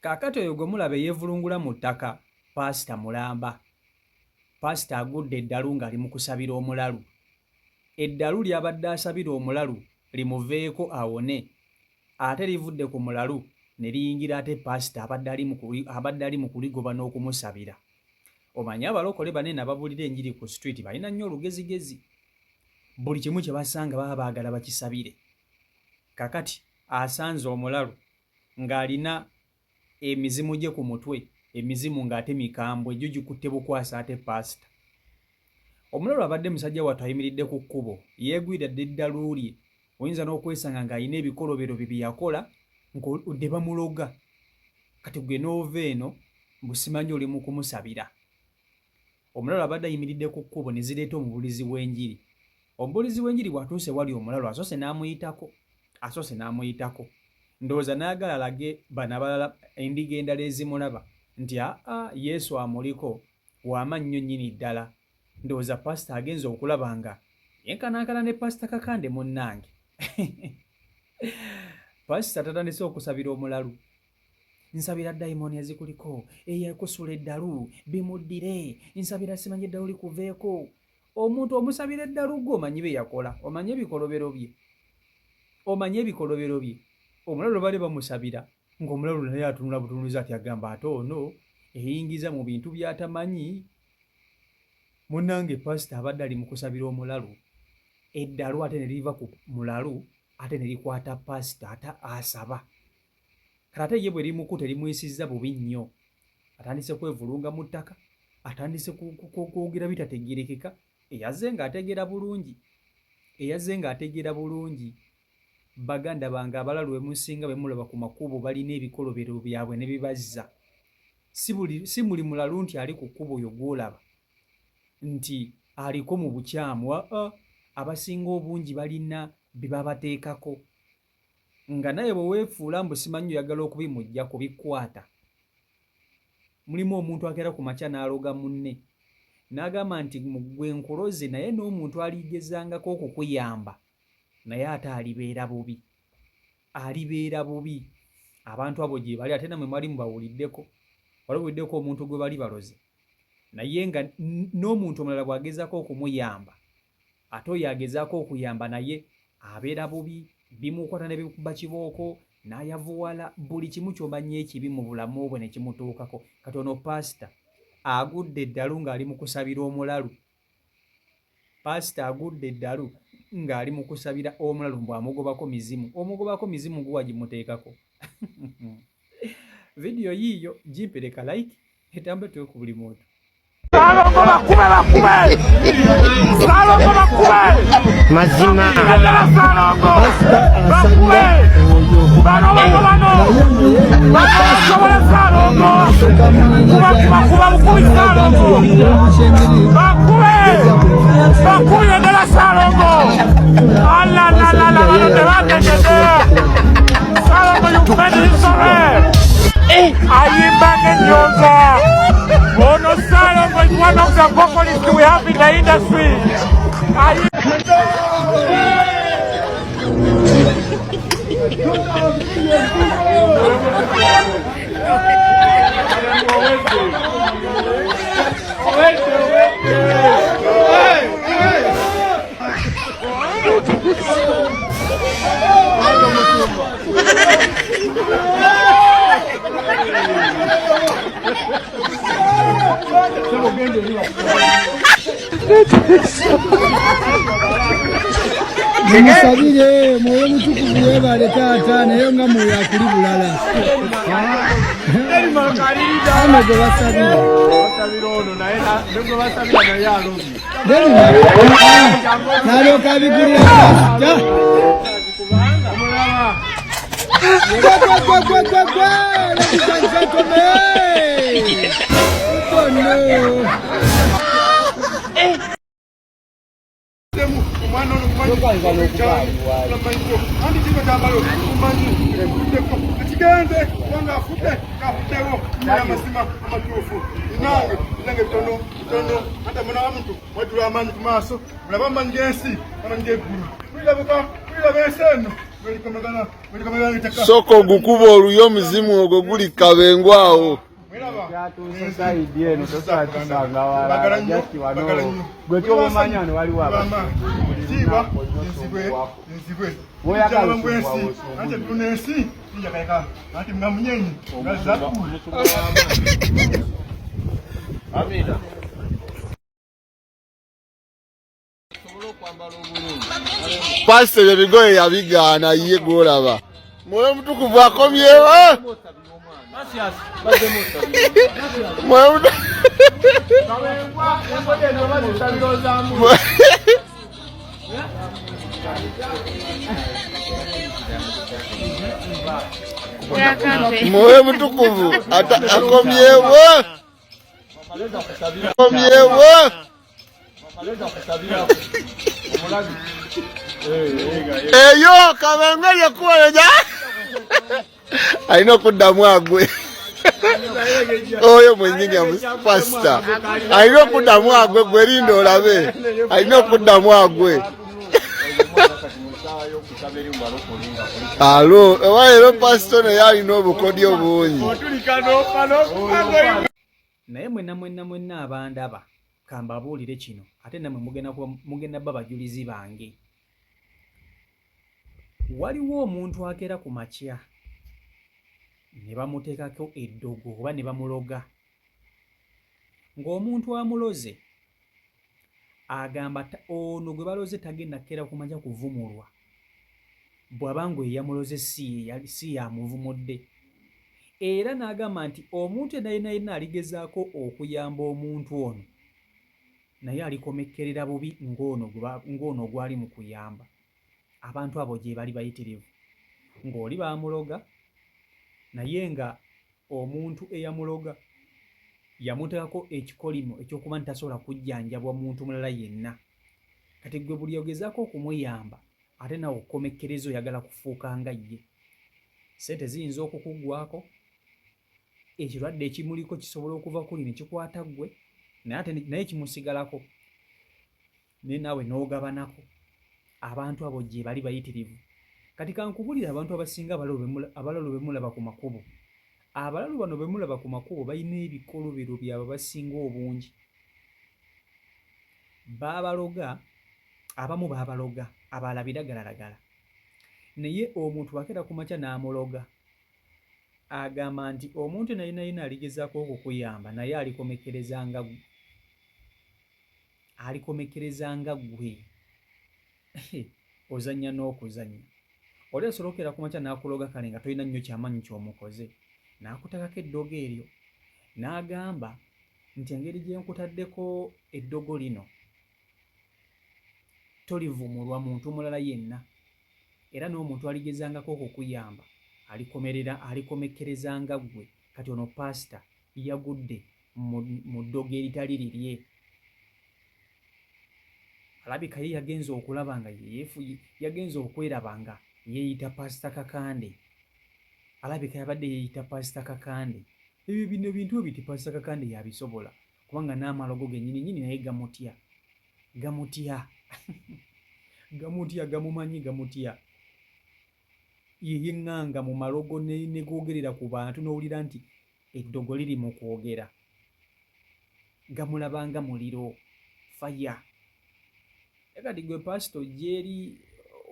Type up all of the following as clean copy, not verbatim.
Kaakati oyo gwe mulaba eyeevulungula mu ttaka paasita mulamba. Paasita agudde eddalu ng'ali mu kusabira omulalu. Eddalu ly'abadde asabira omulalu limuveeko awone ate livudde ku mulalu ne liyingira ate paasita abadde ali mu kuligoba n'okumusabira. Omanyi abalokole bano eno ababuulira enjiri ku street balina nnyo olugezigezi. Buli kimu kye basanga baba baagala bakisabire. Kakati asanze omulalu ng'alina emizimu gye ku mutwe, emizimu ng'ate mikambwe gyo gikutte bukwasi ate paasita. Omulalu abadde musajja wattu ayimiridde ku kkubo, yeegwira dda eddalu lye, oyinza n'okwesanga ng'alina ebikolobero bye bye yakola ng'odde bamuloga. Kati gwe n'ova eno mbu simanyi oli mu kumusabira. Omulalu abadde ayimiridde ku kkubo ne zireeta omubuulizi w'enjiri. Omubuulizi w'enjiri bw'atuuse ewali omulalu asoose n'amuyitako, asoose n'amuyitako. Ndowooza n'ayagala alage bano abalala endiga endala ezimulaba nti aa Yesu amuliko w'amaanyi nnyo nnyini ddala. Ndowooza paasita agenze okulaba nga yenkanankana ne Paasita Kakande munnange. Paasita tatandise okusabira omulalu. Nsabira dayimooni ezikuliko, eyekusula eddalu bimuddire, nsabira simanyi eddalu likuveeko. Omuntu omusabira eddalu gwe omanyi bye yakola, omanyi ebikolobero bye, omanyi ebikolobero bye. Omulalu bali bamusabira ng'omulalu naye atunula butunuzi ati agamba ate ono eyingiza mu bintu by'atamanyi. Munnange paasita abadde ali mu kusabira omulalu eddalu ate ne liva ku mulalu ate ne likwata paasita ate asaba. Kati ate ye bwe limukute limuyisizza bubi nnyo, atandise kwevulunga mu ttaka, atandise kwogera bitategeerekeka. Eyazze ng'ategeera bulungi, eyazze ng'ategeera bulungi. Baganda bange abalalu be musinga be mulaba ku makubo balina ebikolobero byabwe ne bibazza. Si buli si muli mulalu nti ali ku kkubo oyo gw'olaba nti aliko mu bukyamu, aa abasinga obungi balina bye babateekako. Nga naye bwe weefuula mbu simanyi oyagala okubimuggyako bikkwata. Mulimu omuntu akeera ku makya n'aloga munne n'agamba nti ggwe nkuloze naye n'omuntu aligezangako okukuyamba naye ate alibeera bubi. Alibeera bubi. Abantu abo gyebali ate namwe mwali mubawuliddeko. Wali owuliddeko omuntu gwe bali baloze naye nga n'omuntu omulala bw'agezaako okumuyamba Ate oyo agezaako okuyamba naye abeera bubi, bimukwata ne bimukuba kibooko n'ayavuwala, buli kimu ky'omanyi ekibi mu bulamu bwe ne kimutuukako. Kati ono paasita agudde eddalu ng'ali mu kusabira omulalu. Paasita agudde eddalu ng'ali mu kusabira omulalu mbu amugobako mizimu. Omugobako mizimu gwe wagimuteekako? Vidiyo yiiyo gimpereka like etambule tuwe ku buli muntu. Salongo bakube bakube! Salongo bakube! Mazima. Salongo bakube! Bano bano bano! Bano basobola Salongo! Kuba kuba kuba bukubi Salongo! Bakube! Bakubire ddala Salongo! Ala la la la bano tebategedde! Salongo you made history! Ayimba ng'ennyonza! Ono Salongo is one of the vocalists we have in the industry. Mumusabire mwoyo mutukuvu yebale taata naye nga mwoyo akuli bulala ano gwe basabira nalyoka abigulira pasita. Gwe ladies and gentlemen. Oh no. Omwana ono mumanyi kubanga afudde afuddewo amazima amatuufu nange nange bitono bitono ate muna wamuntu wajula amaanyi ku maaso mulabe amaanyi g'ensi amaanyi g'eggulu tulirabuka tuliraba ensi eno. Sooka ogukuba oluyi omuzimu ogwo guli kabengo awo. Kyatuuse sayidi eno tosobola tusanga walala just wano gwe kyobomanya wano waliwo Amina. Pasita ebyo ebigoye yabigaana ye gwolaba. Mwoyo mutukuvu akomyewo. Mwoyo Mwoyo mutukuvu akomyewo. Akomyewo. Eyo kabenge lyekuba leja alina okuddamu agwe oyo mwenyini pasita alina okuddamu agwe gwe linda olabe alina okuddamu agwe alo oba leero pasita naye alina obukodyo bungi. Naye mwenna mwenna mwenna abandaba kambabuulire kino ate namwe mugenda kuba mugenda bba bajulizi bange. Waliwo omuntu akeera ku makya ne bamuteekako eddogo oba ne bamuloga ng'omuntu amuloze agamba ono gwe baloze tagenda kukeera ku makya kuvumulwa bw'aba nga eyamuloze si yamuvumudde era n'agamba nti omuntu yenna yenna yenna aligezaako okuyamba omuntu ono naye alikomekkerera bubi ng'ono ng'ono gwali mu kuyamba. Abantu abo gye bali bayitirivu ng'oli baamuloga naye nga omuntu eyamuloga yamuteekako ekikolimo eky'okuba nti tasobola kujjanjabwa muntu mulala yenna. Kati ggwe buli ogezaako okumuyamba ate naawe okukomekkereza oyagala kufuuka nga ye. Ssente ziyinza okukuggwaako, ekirwadde ekimuliko kisobola okuva kuli ne kikwata ggwe naye ate naye kimusigalako naye naawe n'ogabanako. Abantu abo gye bali bayitirivu. Kati kankubulire abantu abasinga abalalu be mulaba ku makubo. Abalalu bano be mulaba ku makubo balina ebikolobero byabwe abasinga obungi. Baabaloga, abamu baabaloga, abalala biragalalagala. Naye omuntu bw'akeera ku makya n'amuloga, agamba nti omuntu yenna yenna yenna aligezaako okukuyamba naye alikomekkereza nga alikomekkereza nga ggwe. Ozannya n'okuzannya. Oli asobola okukeera ku makya n'akuloga kale nga tolina nnyo kyamaanyi ky'omukoze, n'akuteekako eddogo eryo n'agamba nti engeri gye nkutaddeko eddogo lino tolivumulwa muntu mulala yenna era n'omuntu aligezangako okukuyamba alikomerera alikomekkereza nga ggwe. Kati ono paasita yagudde mu ddogo eritali lirye. Alabika ye yagenze okulaba nga yeyefuye yagenze okweraba nga yeeyita Pasita Kakande. Alabika yabadde yeeyita Pasita Kakande. Ebyo bino bintu ebiti Pasita Kakande yabisobola kubanga n'amalogo gennyini nnyini naye gamutya. Gamutya. Gamutya gamumanyi gamutya. Ye yeŋŋanga mu malogo ne, ne googerera ku bantu n'owulira nti eddogo liri mu kwogera. Gamulaba nga muliro, fire. Naye kati gwe pasita ojja eri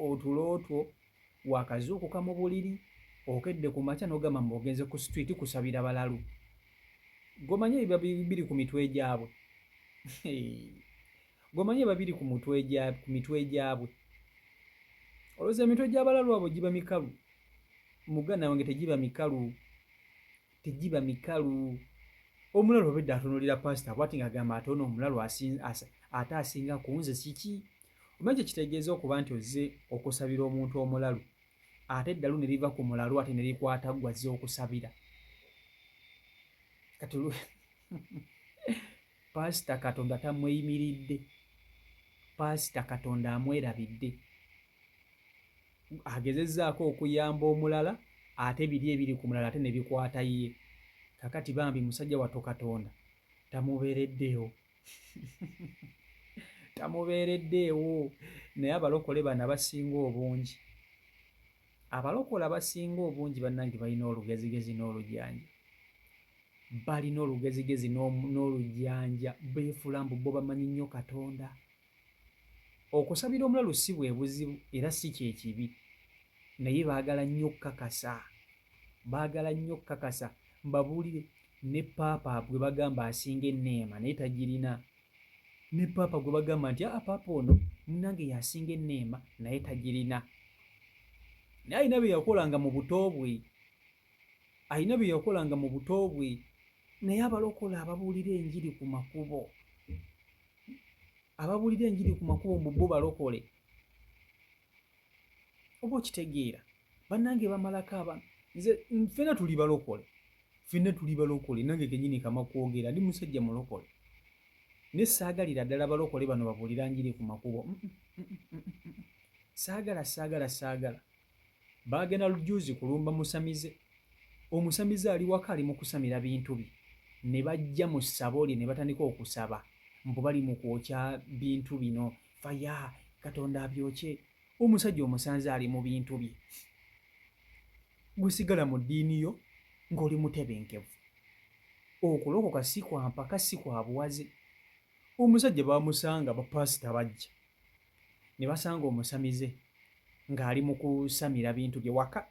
otulo two wakazuukuka mu buliri okedde ku makya n'ogamba mbu ogenze ku street kusabira balalu. Gwe omanyi ebiba biri ku mitwe gyabwe? Gwe omanyi ebiba biri ku mutwe gya ku mitwe gyabwe? Olowooza emitwe gy'abalalu abo giba mikalu? Muganda wange tegiba mikalu. Tegiba mikalu. Omulalu obedda atunulira pasita bwati ng'agamba ate ono omulalu ate asinga ku nze kiki? Omanyi kye kitegeeza okuba nti ozze okusabira omuntu omulalu ate eddalu ne liva ku mulalu ate ne likwata ggwe azze okusabira. Kati Paasita Katonda tamweyimiridde. Paasita Katonda amwerabidde. Agezezzaako okuyamba omulala ate biri ebiri ku mulala ate ne bikwata ye. Kakati bambi musajja wattu Katonda tamubeereddeewo. Tamubeereddeewo. Naye abalokole bano abasinga obungi. Abalokole abasinga obungi bannange balina olugezigezi n'olujanja, balina olugezigezi n'olujanja, beefuula mbu bo bamanyi nnyo Katonda. Okusabira omulalu si bwe buzibu era si kye kibi, naye baagala nnyo okukakasa, baagala nnyo okukakasa. Mbabuulire, ne Paapa gwe bagamba asinga enneema naye tagirina. Ne Paapa gwe bagamba nti aa Paapa ono munnange y'asinga enneema naye tagirina. Naye alina bye yakolanga mu buto bwe, alina bye yakolanga mu buto bwe. Naye abalokole ababuulira enjiri ku makubo, ababuulira enjiri ku makubo mbu bo balokole, oba okitegeera bannange bamalako abantu. Nze ffena tuli balokole, ffenna tuli balokole, nange kenyini kama kwogera ndi musajja mulokole, ne saagalira ddala balokole bano babuulira njiri ku makubo. Saagala, saagala, saagala. Baagenda lujuuzi kulumba musamize. Omusamize ali waka ali mu kusamira bintu bye, ne bajja mu ssabo lye ne batandika okusaba mbu bali mu kwokya bintu bino, faya Katonda abyokye. Omusajja omusanze ali mu bintu bye. Gwe sigala mu ddiini yo ng'oli mutebenkevu. Okulokoka si kwa mpaka, si kwa buwaze. Omusajja baamusanga bapaasita bajja ne basanga omusamize ng'ali mu kusamira bintu bye waka,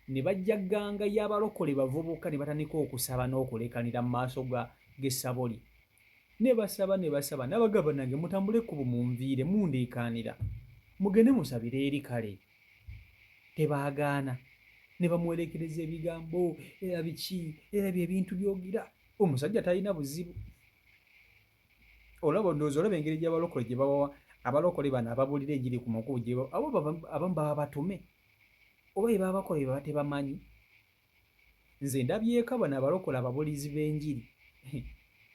ne bajja gganga y'abalokole bavubuka ne batandika okusaba n'okulekanira mu maaso ga g'essabo lye. Ne basaba ne basaba n'abagamba, bannange mutambule ekkubo munviire mundeekaanira mugende musabire eri kale. Tebaagaana ne bamuwereekereza ebigambo era biki era bye bintu by'ogira omusajja talina buzibu. Olaba ndowooza olaba engeri gy'abalokole gye babawa abalokole bano ababuulira enjiri ku makubo gye abo abamu baba batume oba bye baba bakola bye baba tebamanyi. Nze ndabyeko bano abalokole ababuulizi b'enjiri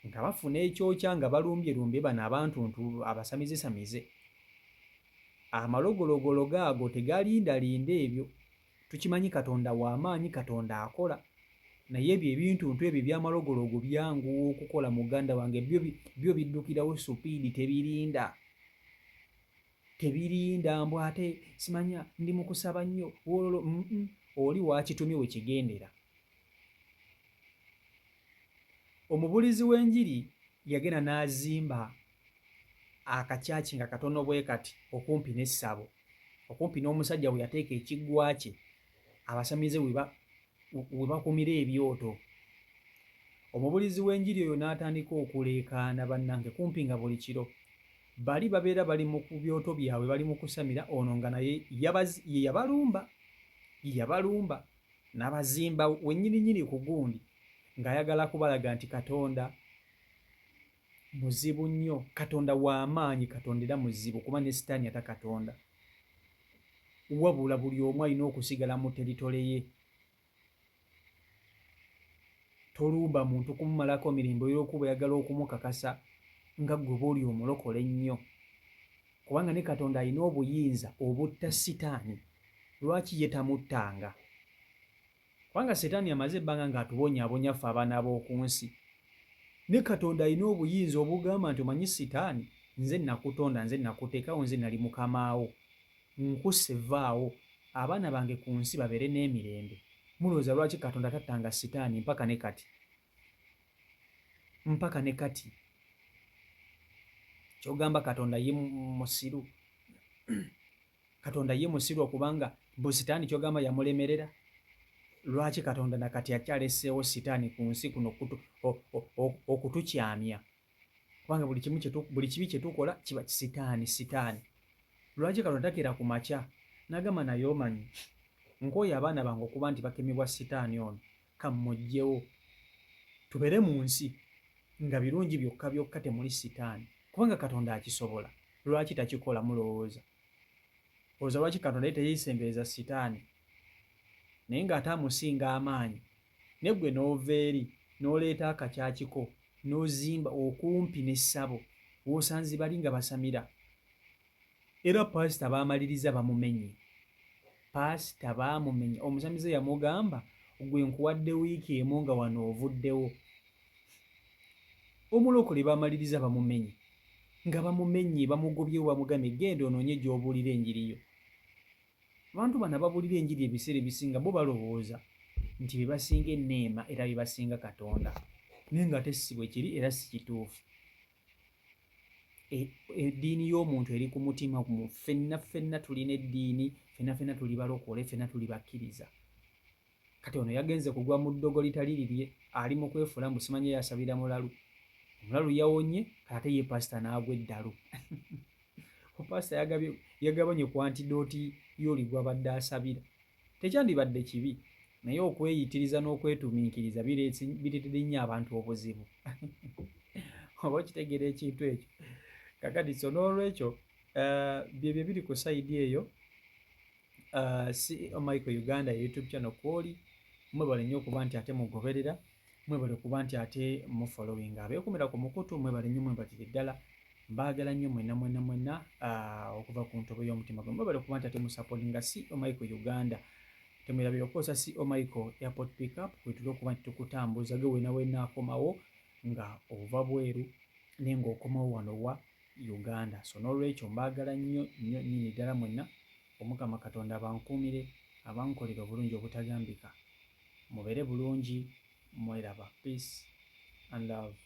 nga bafuna ekyokya nga balumbyelumbye bano abantuntu abasamizesamize. Amalogologolo gaago tegalindalinda ebyo. Tukimanyi Katonda wa maanyi, Katonda akola. Naye ebyo ebintuntu ebyo ebyamalogologo byanguwa okukola muganda wange, byo byo biddukirawo supiidi, tebirinda. Tebirinda mbu ate simanya ndi mu kusaba nnyo wololo mm -mm. Oli wakitumye we kigendera. Omubulizi w'enjiri yagenda n'azimba akakyaki nga katono bwe kati okumpi n'essabo, okumpi n'omusajja we yateeka ekiggwa kye abasamize we bakumira ebyoto. Omubulizi w'enjiri oyo n'atandika okuleekaana bannange kumpi nga buli kiro. Bali babeera bali mu ku byoto byabwe bali mu kusamira, ono nga naye ye yabalumba, ye yabalumba n'abazimba wennyininyini ku gundi ng'ayagala kubalaga nti Katonda muzibu nnyo, Katonda wa maanyi, Katonda era muzibu kuba ne Sitaani ata Katonda. Wabula buli omu alina okusigala mu teritole ye. Tolumba muntu kumumalako mirembe olw'okuba oyagala okumukakasa nga ggwe bw'oli omulokole ennyo. Kubanga ne Katonda alina obuyinza obutta Sitaani, lwaki ye tamuttanga? Kubanga Setaani amaze ebbanga ng'atubonyaabonya ffe abaana b'oku nsi. Ne Katonda alina obuyinza obugamba nti, Omanyi Sitaani, nze nakutonda, nze nakuteekawo, nze nali mukama wo. Nkusse, vvaawo, abaana bange ku nsi babeere n'emirembe. Mulowooza lwaki Katonda tattanga Sitaani mpaka ne kati? Mpaka ne kati. Ky'ogamba Katonda ye musiru? Katonda ye musiru okubanga mbu sitaani kyogamba yamulemerera? Lwaki Katonda nakati akyaleseewo sitaani ku nsi kuno okutukyamya? Kubanga buli kimu buli kibi kyetukola kiba sitaani sitaani. Lwaki Katonda takeera ku makya nagamba naye omanyi nkooye abaana bange okuba nti bakemebwa sitaani ono kammugyewo tubeere mu nsi nga birungi byokka byokka temuli sitaani kubanga Katonda akisobola. Lwaki takikola mulowooza? Olowooza lwaki Katonda ye teyeesembereza Sitaani naye ng'ate amusinga amaanyi? Naye ggwe n'ova eri n'oleeta akakyaki ko n'ozimba okumpi n'essabo w'osanze bali nga basamira. Era paasita baamaliriza bamumenye. Paasita baamumenye. Omusamize yamugamba, ggwe nkuwadde wiiki emu nga wano ovuddewo. Omulokole baamaliriza bamumenye. Nga bamumenye, bamugobyewo, bamugambye genda onoonye gy'obuulira enjiri yo. Abantu bano ababulira enjiri ebiseera ebisinga bo balowooza nti be basinga enneema era be basinga Katonda, naye nga ate si bwe kiri era si kituufu. E, eddiini y'omuntu eri ku mutima mu ffenna ffenna tulina eddiini, ffenna ffenna tuli balokole, ffenna tuli bakkiriza. Kati ono yagenze kugwa mu ddogo litali lirye, ali mu kwefuula mbu simanyi yasabira mulalu, omulalu yawonye, kati ate ye pasita n'agwa eddalu. Pasita yagabanye ku antidooti y'oli gw'abadde asabira. Tekyandibadde kibi, naye okweyitiriza n'okwetuminkiriza bireetedde nnyo abantu obuzibu. Oba okitegeera ekintu ekyo? Kakati so n'olwekyo byebyo biri ku sayidi eyo. CEO Michael Uganda YouTube channel kwoli, mwebale nnyo okuba nti ate mugoberera, mwebale okuba nti ate mufollowinga, abeekumira ku mukutu mwebale nnyo, mwebalire ddala, mbaagala nnyo mwenna mwenna mwenna okuva ku ntobo y'omutima gwe. Mwebale okuba nti ate musupportinga CEO Michael Uganda. Temwerabira okukozesa CEO Michael Airport Pickup kwetuli okuba nti tukutambuza ge wena wena akomawo nga ova bweru naye ng'okomawo wano wa Uganda. So n'olwekyo mbaagala nnyo nnyo nnyini ddala mwenna. Omukama Katonda abankuumire, abankolere obulungi obutagambika. Mubeere bulungi, mweraba. Peace and love.